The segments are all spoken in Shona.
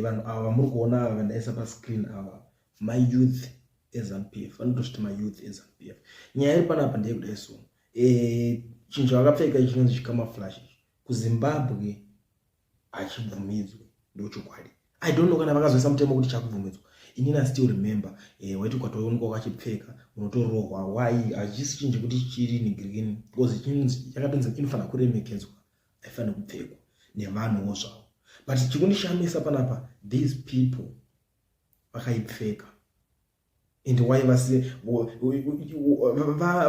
Vanhu ava vamuri kuona ava vandaisa pascreen ava, mayouth eZANU PF, vanotosviti mayouth eZANU PF. Nyaya iri panapa ndeyekudai. So chinhu chavakapfeka ichi chinonzi chicamouflage ichi, kuZimbabwe hachibvumidzwe, ndochokwadi. I don't know kana vakazoisa mutemo kuti chakubvumidzwa. Inini I still remember, waiti ukatoonekwa wakachipfeka unotorohwa. Why? Hachisi chinhu chekuti chiri nigirikini, because chinonzi chakatonzi inofanira kuremekedzwa, haifaniri kupfekwa nevanhuwo zvavo. But chikundishamisa panapa, these people vakaipfeka, and why vasi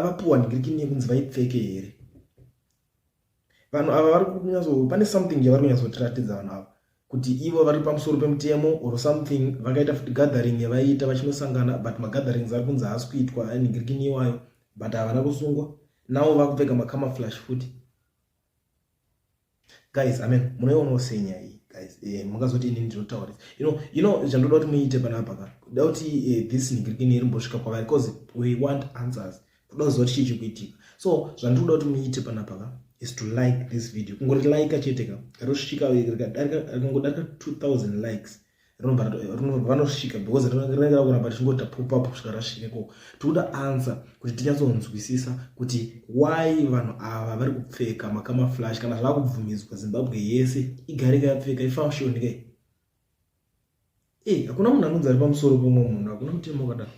vapuwa nigirikini yekunzi vaipfeke here vanhu ava? Vari kunyatso, pane something yavari kunyatsotiratidza vanhu ava, kuti ivo vari pamusoro pemutemo or something. Vakaita futi gathering yavaiita vachinosangana, but magatherings ari kunzi haasi kuitwa nigirikini iwayo, but havana kusungwa. Navo vakupfeka macamouflage futi. Guys, amen, munoionawo sei nyaya iyi, guys? Mungazoti inini ndinotaurisa. You know zvandoda kuti muite panapa ka, kuda kuti this nigirikini irimbosvika kwavari, because we want answers, kuda kuziva kuti chii chikuitika. So zvandiri kuda kuti muite panapa ka is to like this video. Kungori chete ka, rosvika, rikangodarika 2000 likes, vanosvika, because rinenge rakuramba richingoita pop up kusvika rasvika ikoko. Tikuda answer kuti tinyatsonzwisisa kuti why vanhu ava vari kupfeka macamouflage. Kana zvava kubvumidzwa, Zimbabwe yese igarika yapfeka, ifashion kai. E, hakuna munhu anonzi ari pamusoro pemumwe munhu, hakuna mutemo wakadaro.